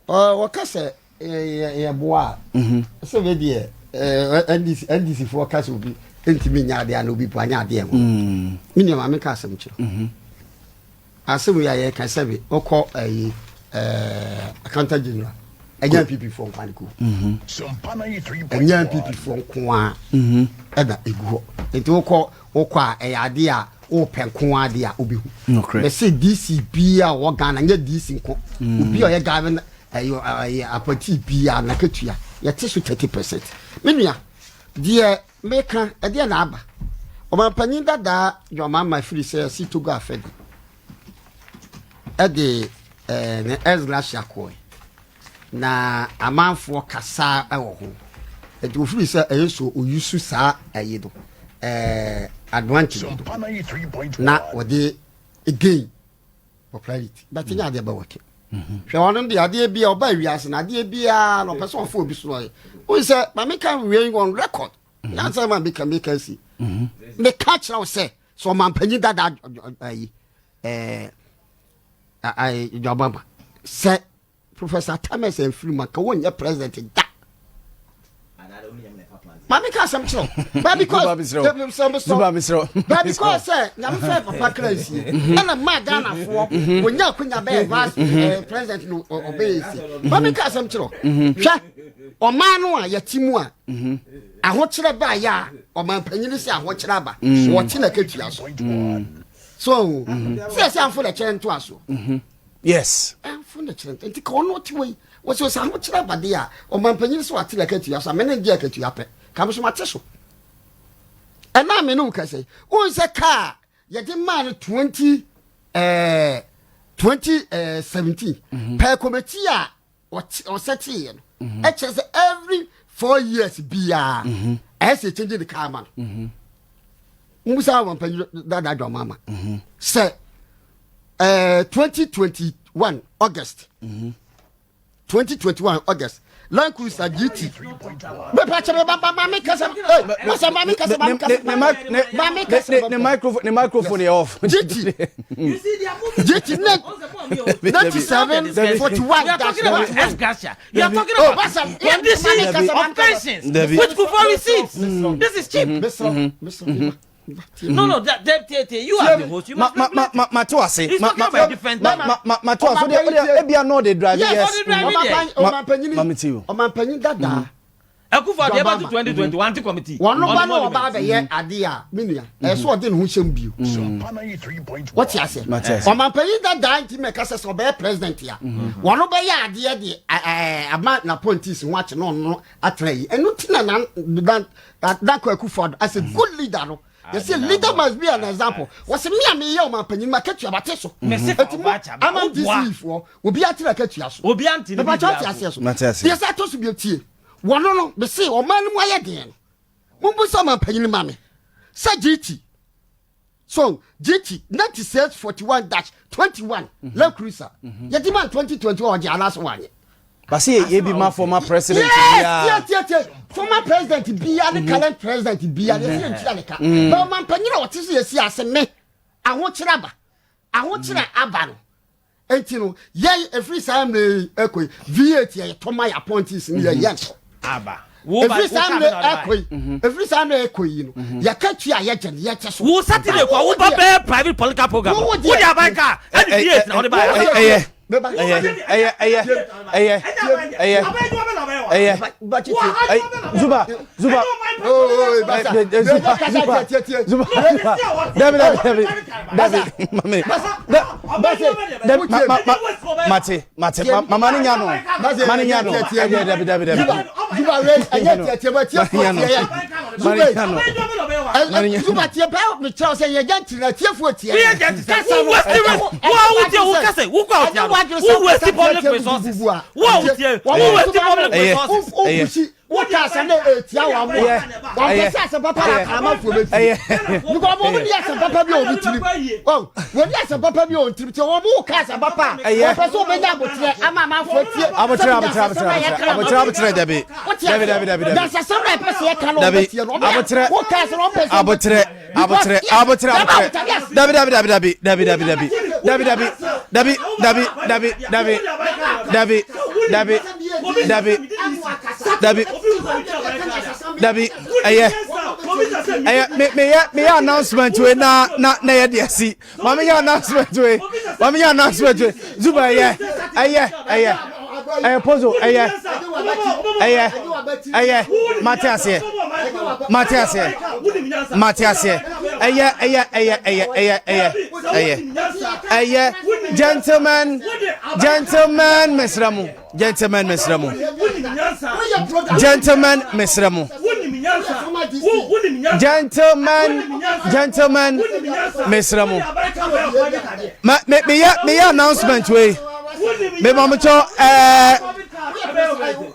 Wɔka sɛ yɛboa a, sɛ wei deɛ NDC NDC foɔ ka sɛ obi ntumi nyɛ adeɛ a na obi po anyɛ adeɛ ho. Me nua maame ka asɛm kyerɛ. Asɛm yi a yɛka sɛ bi wokɔ ayi accountant general ɛnyɛ NPP foɔ nko ne ko. Ɛnyɛ NPP foɔ nko a ɛna egu hɔ. Nti wokɔ wokɔ a ɛyɛ adeɛ a wopɛ nko adeɛ a wobɛhu. Mɛsɛ DC biara a ɔwɔ Ghana nyɛ DC nko. Obi a ɔyɛ Ghana ɛyɛ ɛyɛ apɔnti biara n'akatua yɛte so 30%. Me nua deɛ meka ɛdeɛ na aba. Ɔmanpanyin dadaa John Mahama firi sɛ ɛsi Togo afɛde ɛde ɛɛ ne ex gratia kɔɛ. Na amanfoɔ kasaa wɔ ho. Nti ofiri sɛ ɛyɛ so oyusu saa ɛyi no ɛɛ advantage no na wɔde gain popularity but nyɛ adeɛ bɛwɔ ke hwɛ ɔno deɛ adeɛ bi a ɔba wiase na adeɛ biara na ɔpɛ sɛ ɔfo obi so na ɔyɛ wohu sɛ maame ka wei on record nyansa ma meka meka si meka kyerɛ wo sɛ sɛ ɔmampanyin dada ayi ɛɛ dwabama sɛ Professor Thomas amfiri mu anka wɔnyɛ president da. Maame ka asɛm kyerɛ ba because ba because sɛ nyame fɛ papa kra nsie ɛna maa Ghanafoɔ wɔnya akonya bɛyɛ vice president no ɔbɛyɛ sie. Maame ka asɛm kyerɛ hwɛ ɔman no a yɛte mu a ahokyerɛ baayɛ a ɔman panyin sɛ ahokyerɛ aba wɔte na katua so so sɛ ɛsɛ amfo na kyerɛ ntoasoɔ. Yes. Ɛnfo na kyerɛ nti ka ɔno te wei wɔsɛ ɔsɛ ahokyerɛ abade a ɔmampanyin sɛ wate akatua so a mene gye akatua pɛ ka me so mate so ɛna me ne wo kasa yi wohu sɛ kaa yɛde maa no 20 eh, 2017 pɛɛ kɔmɛti a ɔsɛteeɛ no ɛkyerɛ sɛ every 4 years biara ɛyɛ sɛ ɛkyɛngye ne kaa ma no. Mmusa ɔmampanyin dada dwamama sɛ 2021 August, 2021 August, Land Cruiser GT bɛpa kyɛ bɛ ba ma mi kasa ee masa ma mi kasa ma mi kasa ma mi kasa. Ne microphone yɛ off. GT GT 97 41 We are dash talking about 1. ex gratia. You are talking Oh, about Basa, condition of pensions, which Kufuor receives. This is cheap. Mesra mesra. No, no, that, you are the host. You ma must ma ma regulate. Ma ma to ase. He's ma talking ma about different ma things. ma ma ma to ase o de o de ebia no de drive. Yes, yes. all the driving there. Ɔmanpanyin Ma me ti o. ɔmanpanyin dada Akufo Addo John to 2021 anti committee. wɔn ba no ɔba abɛyɛ adeɛ a me nua ɛyɛ sɛ ɔde ne ho hyɛm bio wɔte ase. Mate ase. Ɔmanpanyin dada nti mɛka sɛ sɛ ɔbɛyɛ president a wɔn bɛyɛ adeɛ de ɛɛ ama na politics ho akye na ɔno atena yi ɛno ti na na na Danko Akufo Addo as a good leader no yɛsɛ leader must be an example. Wɔsɛ me a meyɛ ɔmanpanyin ma katua bate so. Mese eti mo fa ɔba ama woboa. DCE foɔ obi atena katua so. Obi anti ne bɛbɛ biribiara kyɛ ɔte aseɛ so. Mate ase. Deɛ sɛ ato so bi tie wɔno no bese ɔman no mu ayɛ den no mombu sɛ ɔmanpanyin ma me sɛ GT so GT 9641-21 Land Cruiser yɛde ma 2021 ɔgye anaasɛ wanyɛ? Basi yɛ bi ma former president Yes. biara. Tie, tie, tie, former president bia ne current president bia ne yɛsɛ yɛntua ne ka na ɔmanpanyin a ɔte so yɛsi ase me ahokyerɛ aba ahokyerɛ aba no enti no yɛn efiri saa mmerɛ yi ɛkɔ yi V8 yɛ tɔma yɛ appointees ne yɛ yɛn tɔ. Aba. Efiri saa mmerɛ ɛkɔ yi efiri saa mmerɛ ɛkɔ yi no yɛka tua a yɛgye no yɛkyɛ so. Wo Saturday kɔ wo ba bɛɛ private political program. Wo Wo deɛ- de aban car ɛne V8 na wɔde ba. Ɛyɛ ɛyɛ ɛyɛ ɛyɛ ɛyɛ ɛyɛ ɛyɛ ɛyɛ Zuba Zuba. Ooo basa. Zuba Zuba Zuba Zuba, dabi dabi dabi dabi mami dabi ma ma ma mate mate ma mama ni nya no ma ni nya no ɛyɛ dabi dabi dabi. Zuba wei ɛnyɛ tiɛtiɛ bɛ tie fo tie yɛ. Ma ni nya no. Zuba Zuba tie pɛ mi kyerɛw sɛ yɛ gɛnti na tie fo tie. Yɛ gɛnti sɛ wo waste wo a wo tie wo kasa wo kɔ a wo tie wo waste public resources wo a wo tie wo waste public resources. Wo wo ka asɛm na etia wɔn mo a wɔn pɛ sɛ asɛm papa na amanfoɔ bɛ ɛyɛ ti because wɔn mo ni asɛm papa bi a wɔn tirim ɔ wɔn ni asɛm papa bi a wɔn tirim tí wɔn mo ka asɛm papa a Ɛyɛ. wɔn pɛ sɛ wɔn bɛ nya abotire ama amanfoɔ tie. Abotire abotire abotire abotire abotire dabi dabi dabi dabi dabi. Dansasɛm na ɛpɛ sɛ yɛka no Dabi. wɔn bɛ tie no wɔn Abotire. wo ka asɛm wɔn pɛ sɛ wɔn bɛ Abotire tie. abotire abotire abotire dabi dabi dabi dabi dabi dabi dabi dabi dabi dabi dabi dabi dabi. Dabi, dabi, dabi, dabi, dabi, ɛyɛ, ɛyɛ, me, meyɛ, meyɛ announcement wei na, na, na yɛ deɛ si. Ma meyɛ announcement wei, ma meyɛ announcement wei. Zuba ɛyɛ, ɛyɛ, ɛyɛ, ɛyɛ pozo, ɛyɛ, ɛyɛ, ɛyɛ, mate aseɛ, mate aseɛ, mate aseɛ, ɛyɛ, ɛyɛ, ɛyɛ, ɛyɛ, ɛyɛ, ɛyɛ, ɛyɛ, ɛyɛ, gentlemen, gentlemen, mesrɛ mo, gentlemen, mesrɛ mo, gentlemen, mesrɛ mo, gentlemen, gentlemen, mesrɛ mo, ma me meyɛ meyɛ announcement wei, mema mo kyɛw ɛɛ.